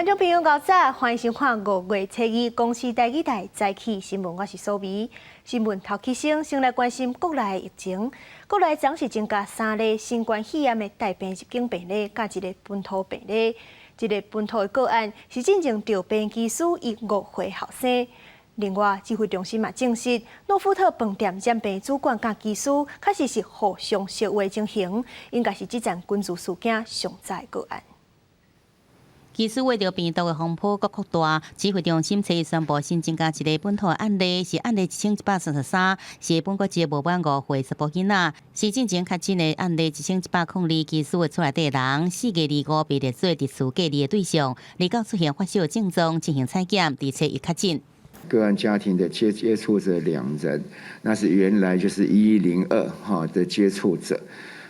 觀眾朋友，早歡迎收看5月初二公視台語台早起新聞，我是蘇美。新聞頭起先，先來關心國內疫情。國內昨是增加三例新冠肺炎的帶病入境病例，佮一个本土病例。這个本土的個案是進前著病機師伊5歲後生。另外，指揮中心嘛證實，諾富特飯店染病主管佮機師確實是互相相話情形，應該是這場群聚事件上早的個案。機師秽著病毒的風波閣擴大，指揮中心昨日宣布新增加一个本土的案例，是案例1133，是本國籍無滿5歲查埔囡仔，是進前確診的案例1102機師的厝內底人，4月25被列做佇厝隔離的對象，29出現發燒症狀進行採檢，佇初一確診。個案家庭的接觸者兩人，那是原來就是1102哈的接觸者。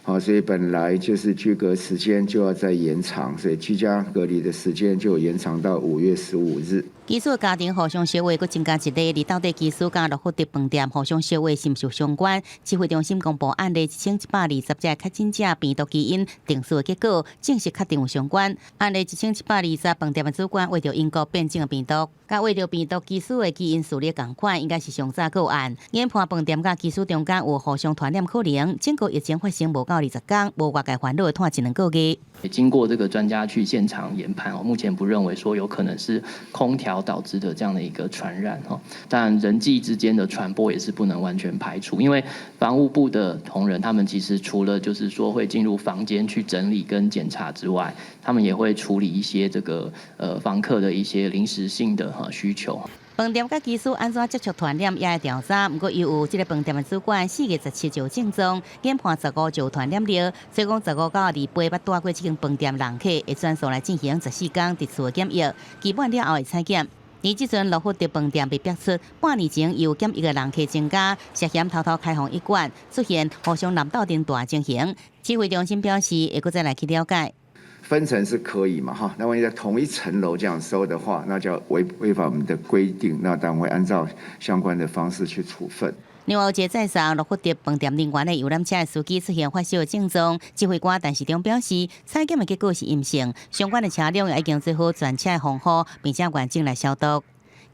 好，所以本來就是居隔時間就要再延長，所以居家隔離的時間就延長到5月15日。機師家庭互相相話，閣增加一例，而到底機師佮諾富特飯店互相相話是毋是有相關？指揮中心公布案例1120隻確診者病毒基因定序的結果，證實確定有相關。案例1720飯店的主管秽著英國變種的病毒，佮秽著病毒機師的基因序列仝款，應該是上早個案。研判飯店佮機師中間有互相傳染可能，整個疫情發生無夠20工，無外界煩惱的拖一兩個月。經過這個專家去現場研判，我目前不認為說有可能是空調導致的這樣的一個傳染哈，但人際之間的傳播也是不能完全排除，因為房務部的同仁他們其實除了就是說會進入房間去整理跟檢查之外，他們也會處理一些這個房客的一些臨時性的哈需求。飯店佮機師按怎接觸傳染也會調查，毋過由於這个飯店的主管4月17就有症狀，研判15就有傳染力，所以講15到28捌蹛過這間飯店人客會轉送來進行14工佇厝的檢疫，期滿了後會採檢。而這陣諾富特飯店被逼出半年前有檢疫的人客增加，涉嫌偷偷開放醫館，出現互相攬鬥陣大情形。指揮中心表示會閣再來去了解。分層是可以嘛？哈，那萬一在同一層樓這樣收的話，那就違反我們的規定，那當然會按照相關的方式去處分。另外，有一个載送諾富特飯店人員的遊覽車的司機出現發燒症狀，指揮官陳時中表示，採檢的結果是陰性，相關的車輛也已經做好全車的防護，並且完整來消毒。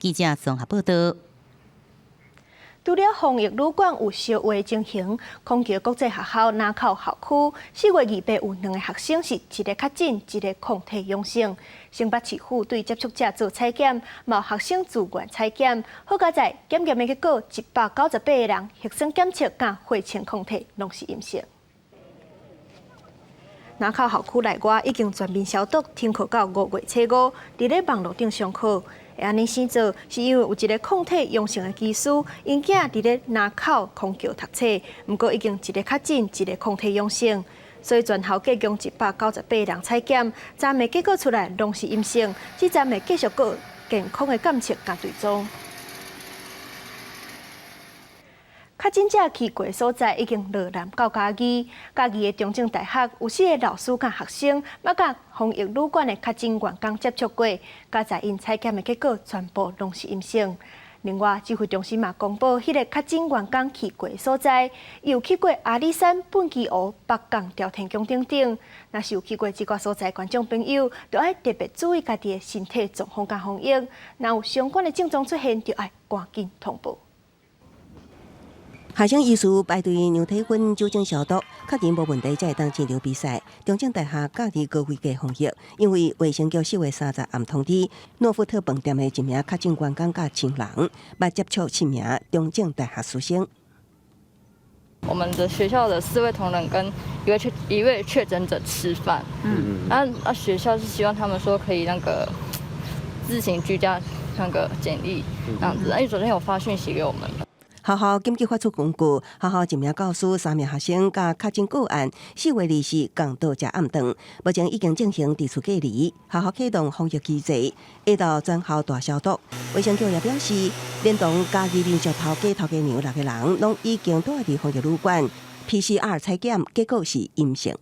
記者綜合報道。除了防疫旅館有相話情形，孔橋國際學校林口校區4月28有兩个學生是一个確診，一个抗體陽性。新北市府對接觸者做採檢，嘛有學生自願採檢，好佳哉檢驗的結果，198個人核酸檢測佮血清抗體攏是陰性。林口校區內外已經全面消毒，停課到5月初五，佇咧網路頂上課。會按呢生做，是因為有一个抗體陽性的機師，𪜶囝佇咧林口孔橋讀冊，毋過已經一个確診，一个抗體陽性，所以全校計共198人採檢，昨暝結果出來攏是陰性，這陣會繼續閣健康的監測佮追蹤。確診者去過所在已經落南到嘉義，嘉義的中正大學有四个老師佮學生，捌佮防疫旅館的確診員工接觸過，佳哉𪜶採檢的結果全部攏是陰性。另外，指揮中心嘛公布，彼个確診員工去過所在，有去過阿里山、本基湖、北港、朝天宮等等。若是有去過這個所在，觀眾朋友就愛特別注意家己的身體狀況佮防疫。若有相關的症狀出現，就愛趕緊通報。學生醫師排隊量體溫、酒精消毒，確認無問題，才會當進場比賽。中正大學嘉義高規格防疫，因為衛生局4月30暗通知，諾富特飯店的一名確診員工佮親人，捌接觸七名中正大學師生。我們的學校的四位同仁跟一位確診者吃飯，啊，學校是希望他們說可以那個自行居家那個檢疫這樣子，因為昨天有發訊息給我們。學校緊急發出公告，學校一名教師、三名學生佮確診個案，4月24共到食暗頓，目前已經進行佇厝隔離。學校啟動防疫機制，下晝全校大消毒。衛生局也表示，連同嘉義民宿頭家頭家娘六個人，攏已經蹛佇防疫旅館，PCR 採檢結果是陰性。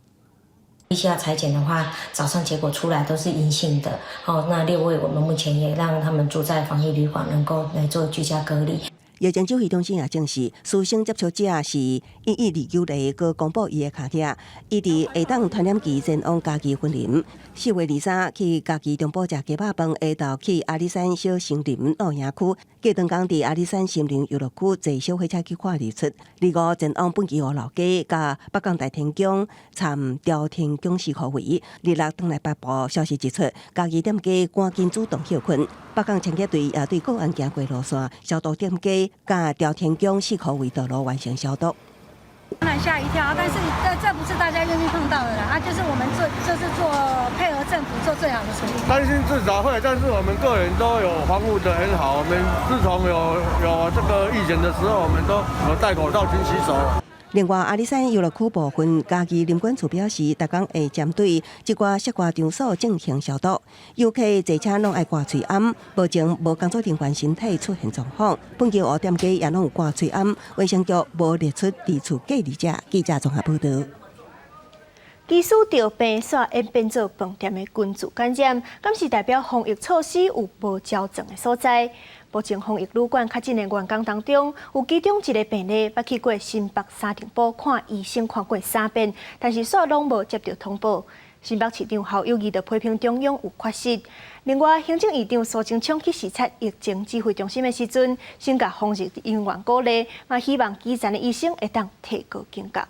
PCR 採檢的話，早上結果出來都是陰性的。好，那六位我們目前也讓他們住在防疫旅館，能夠來做居家隔離。疫情指揮中心也證實，師生接觸者是1129例，閣公布伊的跤跡。伊佇下當傳染期前往嘉義雲林，4月23去嘉義中埔食雞肉飯，下晝去阿里山小森林露營區，隔兩工佇阿里山森林遊樂區坐小火車去看日出。25前往本基湖老街，佮北港大天宮參朝天宮四箍圍。26轉來北部，消息指出，嘉義店家趕緊主動歇睏。北港清潔隊也對個案行過路線消毒店家，佮朝天宮四箍圍道路完成消毒。當然嚇一跳，但是這不是大家願意碰到的啦，啊，就是我們做就是做配合政府做最好的處理。擔心至少會，但是我們個人都有防護得很好。我們自從有這個疫情的時候，我們都有戴口罩、勤洗手。另外，阿里山遊樂區部分，嘉義林管處表示，逐工會針對這寡室外場所進行消毒，遊客坐車攏愛掛喙罨，目前無工作人員身體出現狀況。本基湖店家也攏有掛喙罨，衛生局無列出佇厝隔離者。記者綜合報道。機師著病煞演變做飯店的群聚感染，敢是代表防疫措施有無周全的所在？目前防疫旅館確診的員工當中，有其中一个病例捌去過新北三重埔看醫生，看過三遍，但是煞攏無接著通報。新北市長侯友宜就批評中央有缺失。另外，行政院長蘇貞昌去視察疫情指揮中心的時陣，先共防疫人員鼓勵，嘛希望基層的醫生會當提高警覺。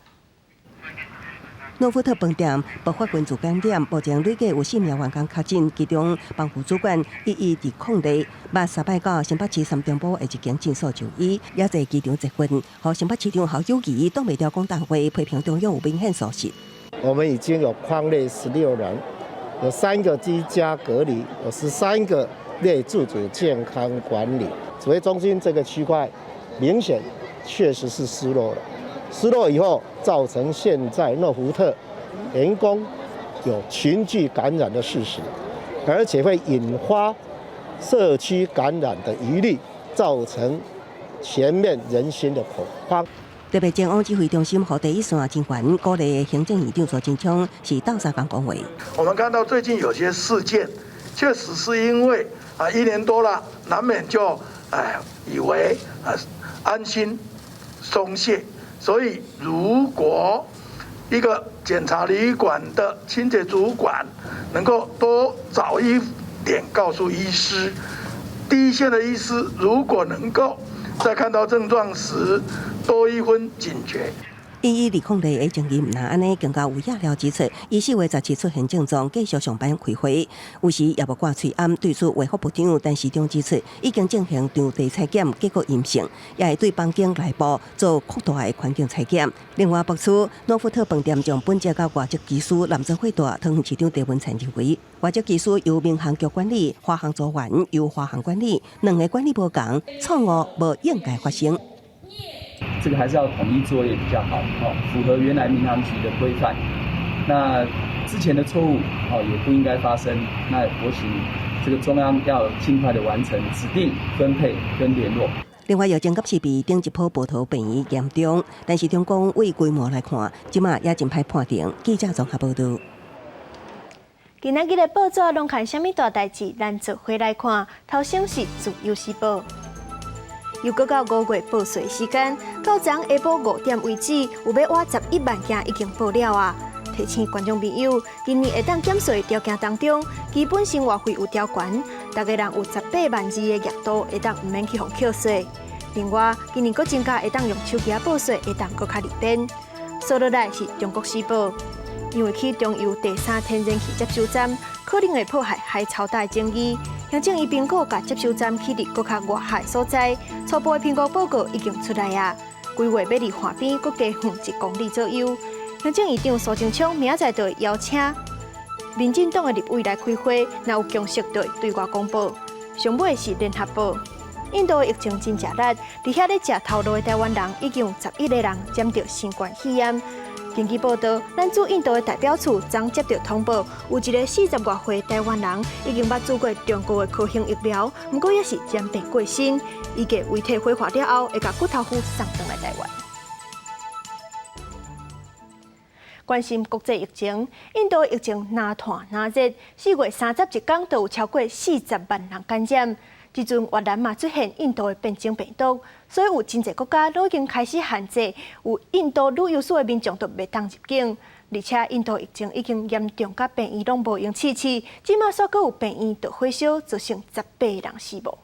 諾富特飯店爆發群聚感染，目前累計有四名員工確診，其中防護主管1120例，捌三擺到新北市三重埔的一間診所就醫，也坐機場捷運。予新北市長侯友宜擋袂牢講重話，批評中央有明顯疏失。我們已經有匡列16人，有3個居家隔離，有13個列自主健康管理。指揮中心這個區塊明顯確實是失落了。失落以後，造成現在諾富特員工有群聚感染的事實，而且會引發社區感染的疑慮，造成全面人心的恐慌。特別前往指揮中心予第一線人員鼓勵行政院長蘇貞昌是鬥相共講話。我們看到最近有些事件，確實是因為啊一年多了，難免就哎以為啊安心鬆懈。所以，如果一個檢查旅館的清潔主管能夠多早一點告訴醫師，第一線的醫師如果能夠在看到症狀時多一分警覺。1120例的爭議毋但按呢，更加有業料指出，伊4月17出現症狀，繼續上班開會，有時也無掛喙罨，對此衛福部長陳時中指出，已經進行場地採檢，結果陰性，也會對房間內部做擴大的環境採檢。另外，北區諾富特飯店將本籍佮外籍機師南做伙蹛，桃園市長鄭文燦認為，外籍機師由民航局管理，華航組員由華航管理，兩个管理無仝，錯誤無應該發生。這個還是要統一作業比較好，符合原來民航局的規範。那之前的錯誤，哦，也不應該發生。那我請這個中央要盡快的完成指定分配跟聯絡。另外，疫情猶是比頂一波報道病嚴重，但是中國以規模來看，這馬也真歹判定。記者綜合報道。今仔日的報紙攏看啥物大代誌？咱做伙來看。頭先是自由時報。又閣到5月報稅時間，到昨下晡5點為止，有欲倚11萬件已經報了啊！提醒觀眾朋友，今年會當減稅條件當中，基本生活費有調懸，逐家人有18萬2的額度，會當毋免去予扣稅。另外，今年閣增加會當用手機仔報稅，會當閣較利便。紲落來是中國時報，因為起中油第三天然氣接收站可能會破壞海草島的爭議，行政院評估共接收站起佇閣較外海所在，初步的評估報告已經出來啊，規劃欲佇岸邊閣加遠1公里左右。行政院長蘇貞昌明仔載就會邀請民進黨的立委來開會，若有共識就會對外公布。上尾是聯合報，印度的疫情真正力，佇遐咧食頭路的台灣人已經有11個人染著新冠肺炎。根據報道，咱駐印度的代表處昨接著通報，有一个40外歲台灣人已經捌注過中國的科興疫苗，毋過也是染病過身，預計遺體火化了後，會共骨頭灰送轉來台灣。關心國際疫情，印度疫情若湠若熱，4月31工就有超過40萬人感染。這陣越南嘛出現印度的變種病毒，所以有真濟國家都已經開始限制有印度旅遊史的民眾都袂當入境。而且印度疫情已經嚴重，甲病院攏無閒試試，這馬煞閣有病院著火燒，造成18人死亡。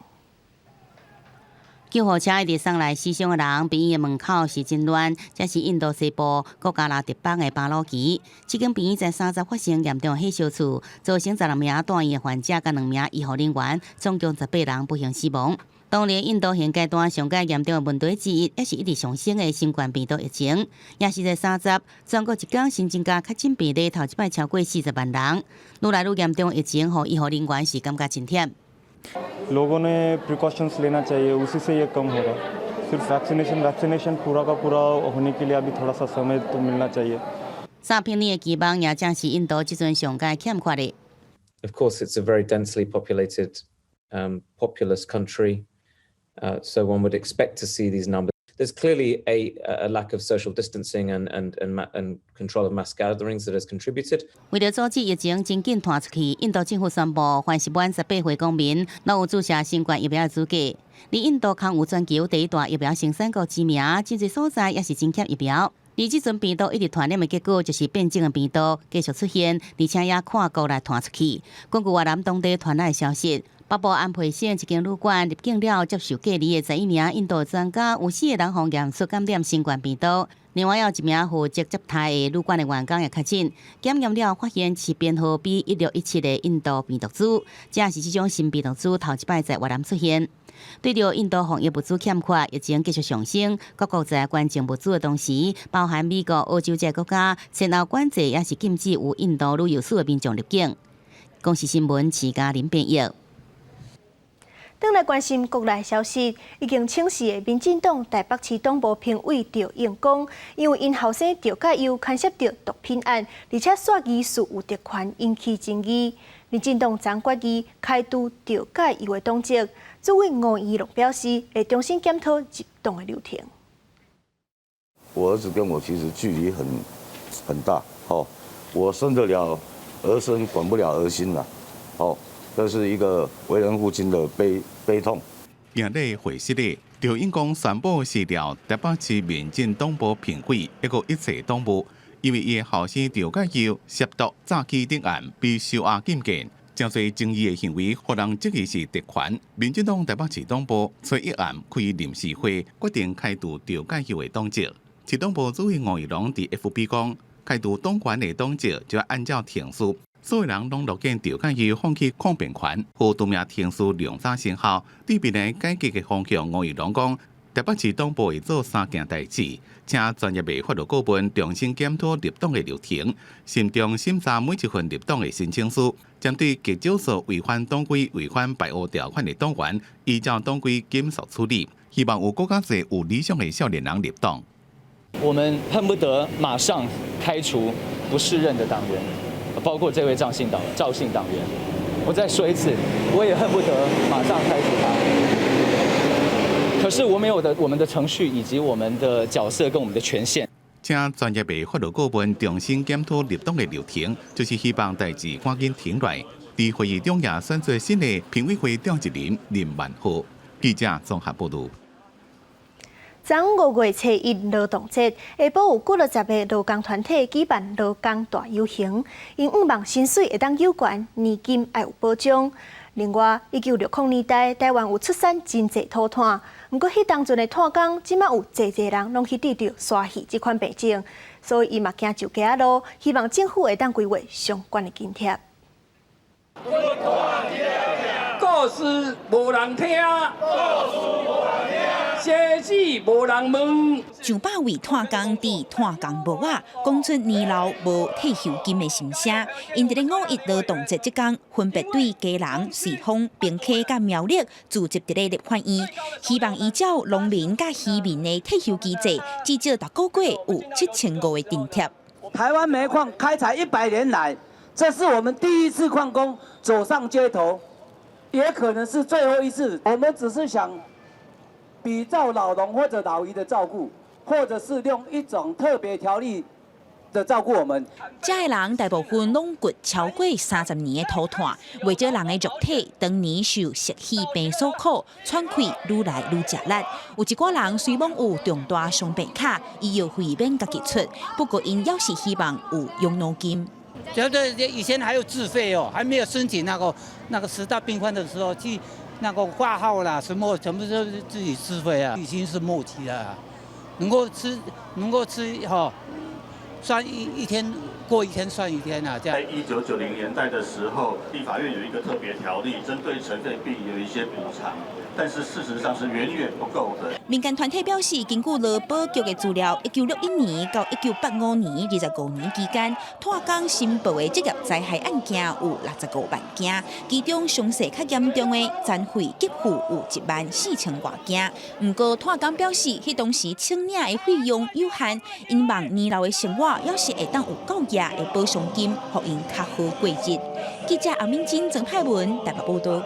救護車一直送來死傷的人，病院的門口是真亂。這是印度西部國家拉特邦的巴魯奇，這間病院在30發生嚴重火燒厝，造成16名住院的患者佮兩名醫護人員，總共18人不幸死亡。當年印度現階段上蓋嚴重的問題之一，也是一直上升的新冠病毒疫情。也是在三十，全國一工新增加確診病例頭一擺超過40萬人。愈來愈嚴重疫情，予醫護人員是感覺真忝。 लोगों ने प्रिकॉशंस लेना चाहिए, उसी से ये कम होगा। सिर्फ वैक्सीनेशन, वैक्सीनेशन पूरा का पूरा होने के लिए अभी थोड़ा सा समय तो मिलना चाहिए。 3平年的期望也正是印度這陣上蓋欠缺的。 Of course, it's a very densely populated, populous country, so one would expect to see these numbers. There's clearly a lack of social distancing and control of mass gatherings that has contributed. 為著阻止疫情真緊傳出去，印度政府宣布，凡是滿18歲公民，攏有注射新冠疫苗的資格。而印度空有全球第一大疫苗生產國之名，真濟所在也是真欠疫苗。而這陣病毒一直傳染的結果，就是變種的病毒繼續出現，而且也跨國來傳出去。根據越南當地傳來的消息，北部安培省一間旅館入境了接受隔離的11名印度專家，有四個人予驗出感染新冠病毒。另外，有一名負責接待的旅館的員工也確診，檢驗了發現是編號 B1617的印度病毒株，這是這種新病毒株頭一擺在越南出現。對著印度防疫物資欠缺，疫情繼續上升，各國在捐贈物資的同時，包含美國、澳洲這個國家，先後管制也是禁止有印度旅遊史的民眾入境。公視新聞，徐嘉玲編譯。轉來關心國內消息，已經請辭的民進黨台北市黨部評委趙應光，因為𪜶後生趙介佑牽涉著毒品案，而且煞疑似有特權，引起爭議。民進黨昨決議開除趙介佑的黨籍，主委吳怡農表示會重新檢討入黨的流程。我兒子跟我其實距離很大，哦，我生得了兒孫，管不了兒心啦，哦。這是一個為人父親的悲痛。今日會室裡，趙應光宣布辭掉台北市民進黨部評委，一個一切黨務，因為伊的後生趙介佑涉毒詐欺等案被收押禁見，真濟爭議的行為，予人質疑是特權。民進黨台北市黨部初一暗開臨時會，決定開除趙介佑的黨籍。市黨部主委吳怡農佇 FB 講，開除黨員的黨籍就要按照程序。所有人攏樂見趙介佑放棄抗辯權，予當面程序良早生效。對未來改革的方向，吳怡農講，台北市黨部會做三件代誌，請專業的法律顧問重新檢討入黨的流程，慎重審查每一份入黨的申請書，針對極少數違反黨規、違反排污條款的黨員，依照黨規緊縮處理。希望有閣較濟有理想的少年人入黨。我們恨不得馬上開除不適任的黨員。包括這位趙姓黨員，我再說一次，我也恨不得馬上開除他。可是我沒有的，我們的程序以及我們的角色跟我們的權限。請專業的法律顧問重新檢討入黨的流程，就是希望代誌趕緊停落來。佇會議中也選出新的評委會召集人林萬浩。記者綜合報導。昨5月初1勞動節，下晡有幾落十个勞工團體舉辦勞工大遊行，𪜶向望薪水會當有懸，年金愛有保障。另外，1960年代台灣有出產真濟土炭，毋過彼當陣的炭工，這馬有濟濟人攏去得著沙肺這款病症，所以伊嘛行石橋仔路，希望政府會當規劃相關的津貼。故事無人聽。生死無人問。上百位炭工佇炭工帽仔，講出年老無退休金的心聲。𪜶佇咧五一勞動節這工，分別對基隆、瑞芳、平溪佮苗栗聚集佇咧立法院，希望依照農民佮漁民的退休機制，至少逐個月有7500的津貼。台灣煤礦開採100年來，這是我們第一次礦工走上街頭，也可能是最後一次。我們只是想比照老農或者老漁的照顧，或者是用一種特別條例的照顧我們。遮的人大部分攏掘超過30年的土炭，袂少人的肉體當年受石屎病所苦，喘氣愈來愈食力。有一寡人雖罔有重大傷病卡，醫藥費免家己出，不過𪜶猶是希望有養老金。覺得以前還有自費哦，還沒有申請那個十大病患的時候，去那個掛號啦，什麼全部都是自己自費啊，已經是末期了，能夠吃哈，算一天過一天算一天啊，這樣。在1990年代的時候，立法院有一個特別條例，針對塵肺病有一些補償，但是事實上是遠遠不夠的。民間團體表示，根據勞保局的資料，1961年到1985年25年期間，炭工申報的職業災害案件有65萬件，其中傷勢較嚴重的殘廢給付有1萬4千外件。毋過炭工表示，彼當時請領的費用有限，𪜶望年老的生活猶是會當有夠額的補償金，予𪜶較好過日。記者阿敏珍、曾泰文台北報道。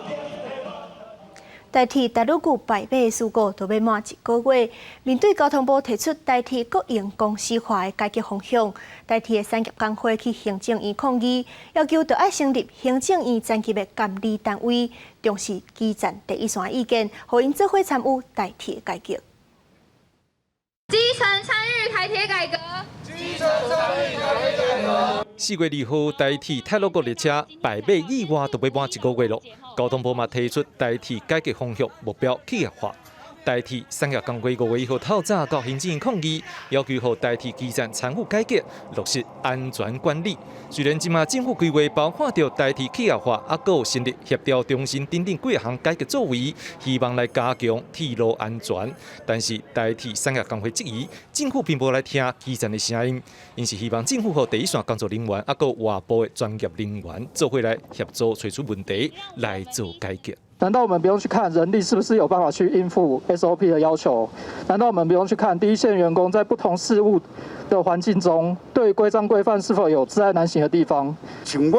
台鐵台魯閣敗馬事故都欲滿一個月，面對交通部提出台鐵國營公司化的改革方向，台鐵的產業工會去行政院抗議，要求著愛成立行政院層級的監理單位，重視基層第一線意見，予𪜶做伙參與台鐵改革。基層參與台鐵改革。基層參與台鐵改革。4月2號，台鐵太魯閣列車敗馬意外都欲滿一個月囉。交通部嘛提出台鐵改革方向目標企業化。台鐵產業工會5月1號透早到行政院抗議，要求予台鐵基層參與改革，落實安全管理。雖然這馬政府規劃包括著台鐵企業化，猶閣有成立協調中心等等幾項改革作為，希望來加強鐵路安全。但是台鐵產業工會質疑，政府並無來聽基層的聲音，𪜶是希望政府予第一線工作人員，猶閣外部的專業人員做伙來協助揣出問題來做改革。難道我們不用去看人力是不是有辦法去應付 SOP 的要求？難道我們不用去看第一線員工在不同事務的環境中，對規章規範是否有窒礙難行的地方？請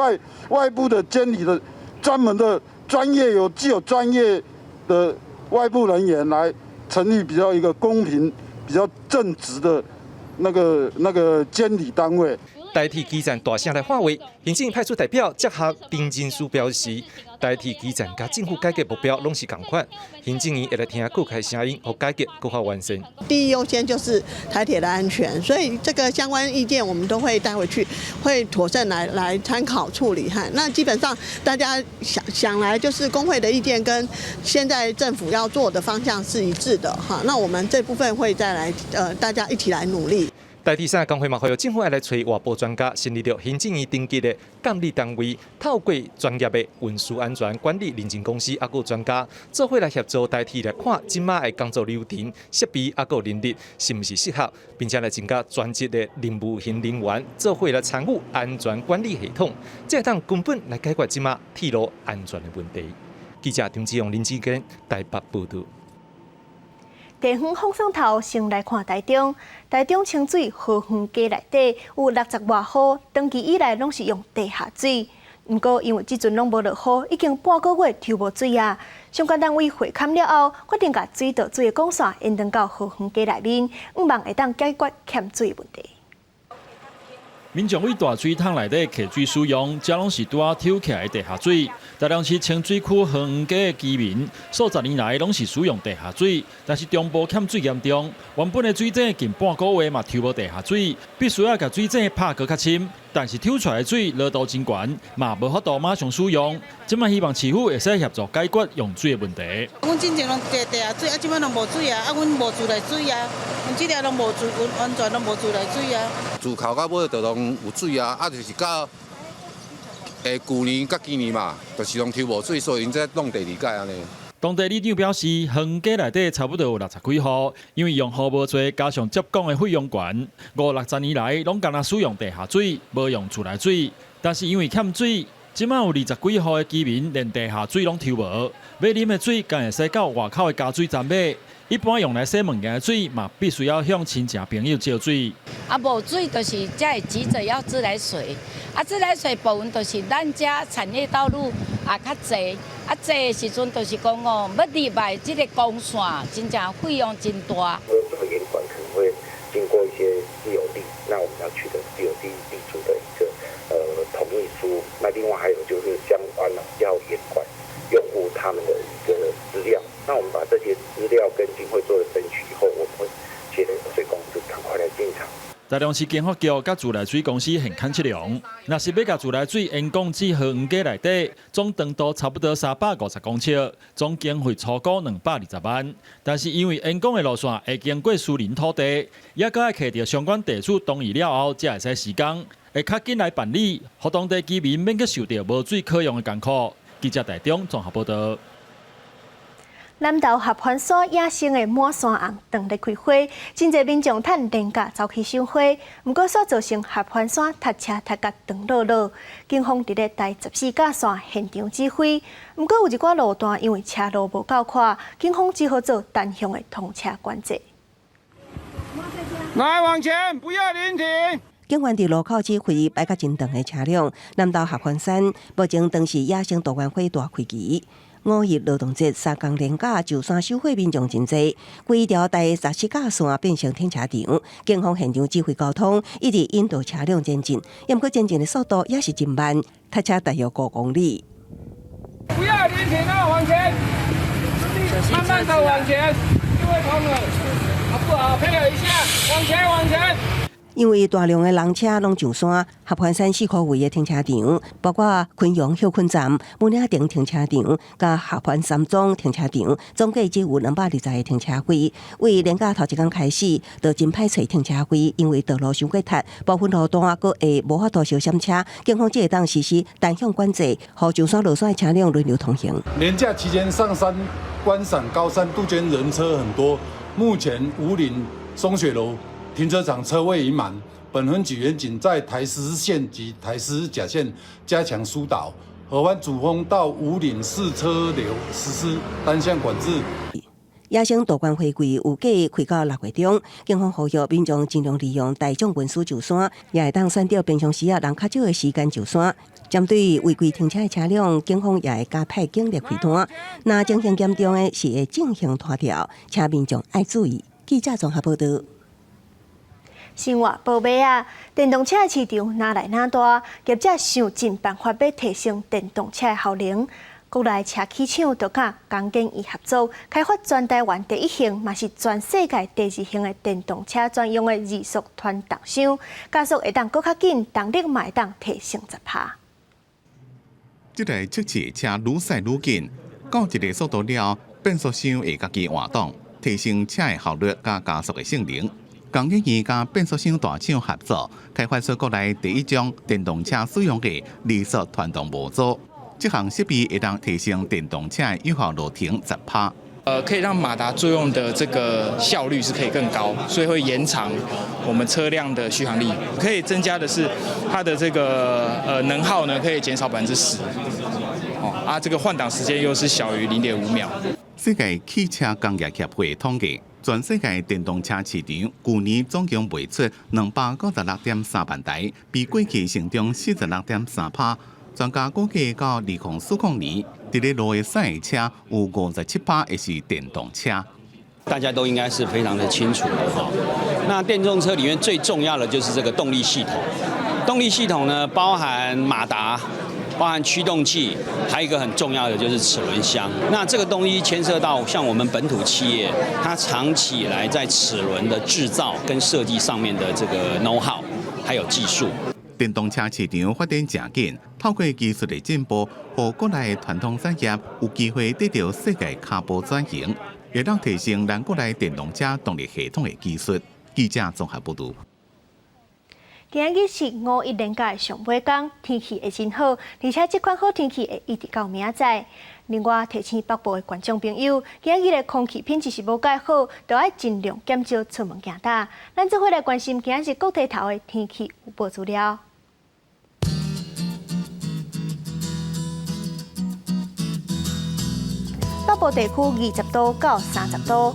外部的監理的專門的專業有具有專業的外部人員來成立比較一個公平、比較正直的那個監理單位。台鐵基層大聲來喊話，行政院派出代表哲學陳仁書表示，台鐵基層佮政府改革目標攏是仝款，行政院會來聽各界聲音，予改革閣較完善。第一優先就是台鐵的安全，所以這個相關意見我們都會帶回去，會妥善來參考處理哈。那基本上大家想想來，就是工會的意見跟現在政府要做的方向是一致的哈。那我們這部分會再來，大家一起來努力。台鐵產業工會嘛，呼籲政府愛來揣外部專家，成立著行政院層級的監理單位，透過專業的運輸安全管理認證公司，猶閣專家做伙來協助台鐵來看這馬的工作流程、設備猶閣人力是毋是適合，並且來增加專職的任務型人員，做伙來參與安全管理系統，才會當根本來解決這馬鐵路安全的問題。記者張志勇、林志堅台北報導。地方放送頭先來看台中，台中清水河園街內底有60外戶，長期以來攏是用地下水。毋過因為這陣攏無落雨，已經半個月抽無水啊。相關單位會勘了後，決定共水道水的管線延長到河園街內面，向望會當解決欠水問題。民眾佇大水桶內底提水使用，這攏是拄仔抽起來的地下水。台中市清水區河園街的居民，數十年來攏是使用地下水，但是中部欠水嚴重，原本的水井近半個月嘛抽無地下水，必須愛共水井拍閣較深。但是抽出來的水濃度真懸，嘛無法度馬上使用。這馬希望市府會使協助解決用水的問題。阮之前攏地下水，啊，這馬攏無水啊，啊，阮無自來水啊，阮這條攏無自，完全攏無自來水啊。自頭到尾就攏有水啊，啊，就是到舊年佮今年嘛，就是攏抽無水，所以𪜶才弄第二擺按呢。當地里長表示，河園街內底差不多有60幾戶，因為用戶無濟，加上接管的費用懸，五六十年來攏干焦使用地下水，無用自來水。但是因為欠水，這馬有20幾戶的居民連地下水攏抽無，欲啉的水干焦會使到外口的加水站買。一般用來洗物件的水嘛，必須要向親戚朋友借水。啊，無水就是才會急著要自來水。啊，自來水部分就是咱遮產業道路也較濟，啊，濟的時陣就是講哦，欲入來這個光線，真正費用真大。這個嚴管可能會經過一些私有地，那我們要取得私有地。另外還有就是相關要嚴管用戶他們的一個資料。那我們把這些資料跟警會做了爭取以後，我們會協水公司趕快來進場。台中市經發局佮自來水公司現勘測量，若是欲共自來水延供至河園街內底，總長度差不多350公尺，總經費粗估220萬。但是因為延供的路線會經過私人土地，猶閣愛取著相關地主同意了後，才會使施工，會較緊來辦理，予當地居民免閣受著無水可用的艱苦。記者台中綜合報導。南投合歡山野生的滿山紅當咧開花，真濟民眾趁連假走去賞花。毋過，煞造成合歡山塞車塞甲長落落。警方佇咧台十四甲線現場指揮，毋過有一寡路段因為車路無夠闊，警方只好做單向的通車管制。來往前，不要臨停。警員佇路口指揮排甲真長的車輛，南投合歡山目前當是野生杜鵑花大開期。五一勞動節三工連假，上山賞花民眾真濟，規條台十四甲線變成停車場，警方現場指揮交通，一直引導車輛前進，毋過前進的速度也是真慢，塞車大約5公里。不要臨停啊，往前，慢慢的往前，因為他們好不好？配合一下，往前，往前。因為大量的人車攏上山，合歡山四箍圍的停車場，包括昆陽歇睏站、武嶺頂停車場、佮合歡山莊停車場，總計只有220個停車位。為連假頭一工開始，就真歹揣停車位，因為道路傷過塞，部分路段閣會無法度相閃車，警方才會當實施單向管制，予上山落山的車輛輪流通行。連假期間上山觀賞高山杜鵑人車很多，目前武嶺松雪樓停車場車位已滿，本分局員警在台14線及台14甲線加強疏導，合歡主峰到武嶺四車流實施單向管制。野生杜鵑花季預計開到6月中，警方呼籲民眾盡量利用大眾運輸上山，也會當選擇平常時仔人較少的時間上山。針對違規停車的車輛，警方也會加派警力開單。若情形嚴重的，是會進行拖吊，請民眾愛注意。記者綜合報導。生活報尾啊，電動車的市場愈來愈大，業者想盡辦法欲提升電動車的效能。國內車企廠就佮工研院合作，開發全台灣第一型，嘛是全世界第二型的電動車專用的二速傳動箱，加速會當閣較緊，動力嘛會當提升10%。這台測試車愈駛愈緊，到一個速度了，變速箱會家己換擋，提升車的效率佮加速的性能。工研院佮變速箱大廠合作，開發出國內第一種電動車使用的二速傳動模組。這項設備會當提升電動車的有效路程10%。可以讓馬達作用的這個效率是可以更高，所以會延長我們車輛的續航力。可以增加的是它的這個能耗呢，可以減少10%。哦，啊，這個換擋時間又是小於0.5秒。世界汽車工業協會統計，全世界電動車市場舊年總共賣出296.3萬台，比過去成長46.3%。專家估計到2040年，佇咧路的駛車有57%會是電動車。大家都應該是非常的清楚的哈。那電動車裡面最重要的就是這個動力系統。動力系統呢，包含馬達、包含驅動器，還有一個很重要的就是齒輪箱。那這個東西牽涉到像我們本土企業，它長期以來在齒輪的製造跟設計上面的這個 know how，還有技術。電動車市場發展誠緊，透過技術的進步，予國內傳統產業有機會得著世界跤步轉型，會當提升咱國內電動車動力系統的技術。記者綜合報導。今仔日是五一連假的上尾工，天氣會真好，而且這款好天氣會一直到明仔載。另外提醒北部的觀眾朋友，今仔日的空氣品質是無蓋好，著愛盡量減少出門行踏。咱做伙來關心今仔日各地頭的天氣預報資料。北部地區20度到30度。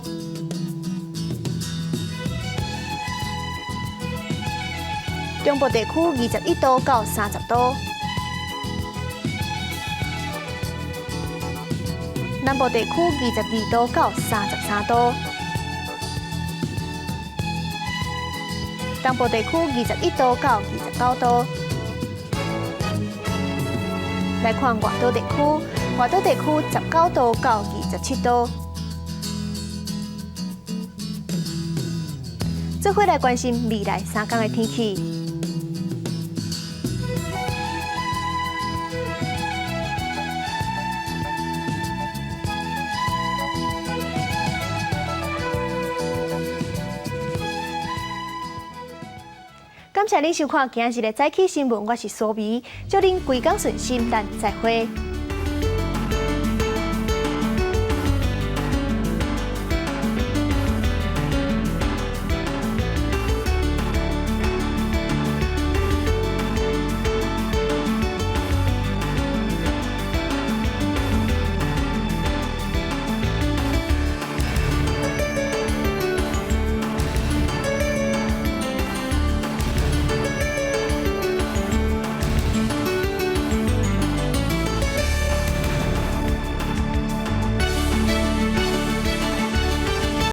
中部地區21度到30度，南部地區22度到33度，東部地區21度到29度，來看外島地區，外島地區19度到27度。做伙來關心未來3天的天氣。感謝您收看今日的早起新聞，我是蘇眉，祝您規工順心，咱再會。